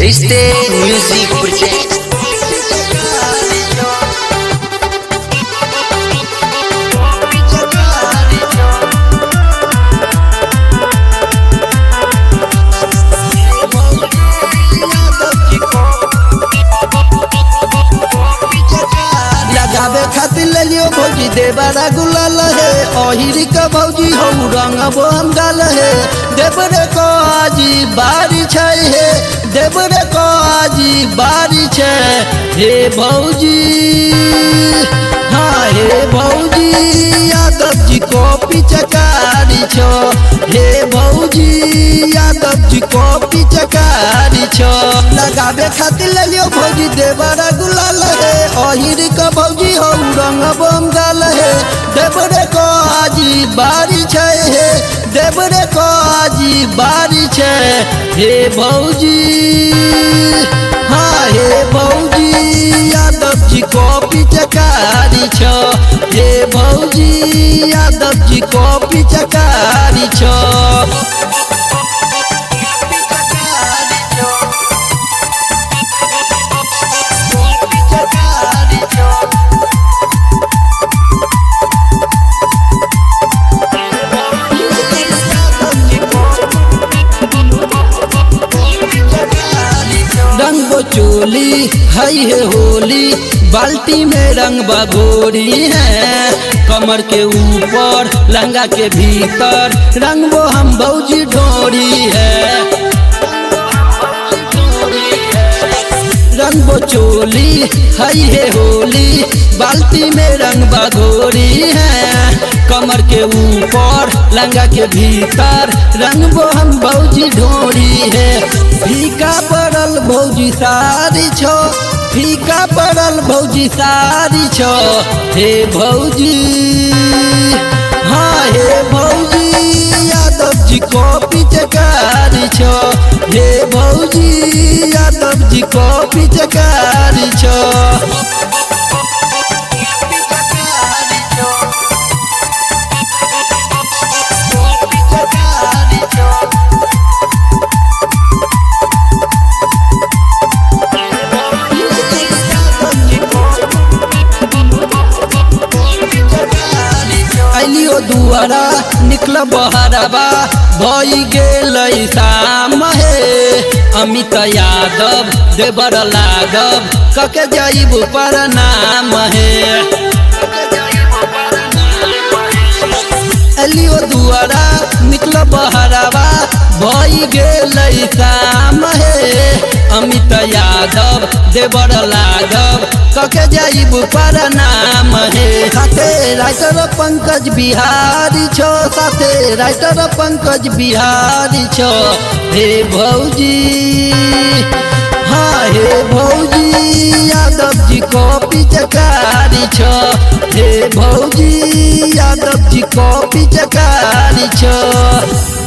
रिश्ते music project. लगावे खातिर ले लियो भौजी देवरा गुलाल हे, ओहिरी के भौजी हम रंग हम गाल हे। देवरे को आजी बारी छै हे, देवरे को आजी बारी छै हे भौजी। हाँ हे भौजी यादव जी कॉपी चकारी छो, हे भौजी यादव जी कॉपी चकारी छो। लगावे खातिर ले लियो भौजी देवरा गुलाल हे, ओहिरी के भौजी हम रंग बम गाल हे। देवरे को आजी बारी छै हे, देवरे को आजी बारी छै हे भौजी। हाँ हे भौजी यादव जी कॉपी चकारी छो, हे भौजी यादव जी कॉपी चकारी छो। रंगो चोली हई है होली, बाल्टी में रंग बगोरी है। कमर के ऊपर लहंगा के भीतर रंगबो हम भौजी ढोरी है। रंगबो चोली हई है होली, बाल्टी में रंग बगोरी है। कमर के ऊपर लहंगा के भीतर रंगबो हम भौजी ढोरी है। फीका पड़ल भौजी सारी छो, फीका पड़ल भौजी सारी छो हे भौजी। हाँ हे भौजी यादव जी कॉपी चकारी छो, हे भौजी यादव जी कॉपी चकारी छो। अलियो दुआरा निकल बहरबा भई गेल शाम हे। अमित यादव देवर लागब कके जाइब प्रणाम हे। अलियो दुआरा निकल बहरबा भई गेल शाम हे। अमित यादव देवर लागब कके जाइब प्रणाम हे। साथे राइटर पंकज बिहारी छो, साथे राइटर पंकज बिहारी छो हे भौजी। हाँ हे भौजी यादव जी कॉपी चकारी छो, हे भौजी यादव जी कॉपी चकारी छो।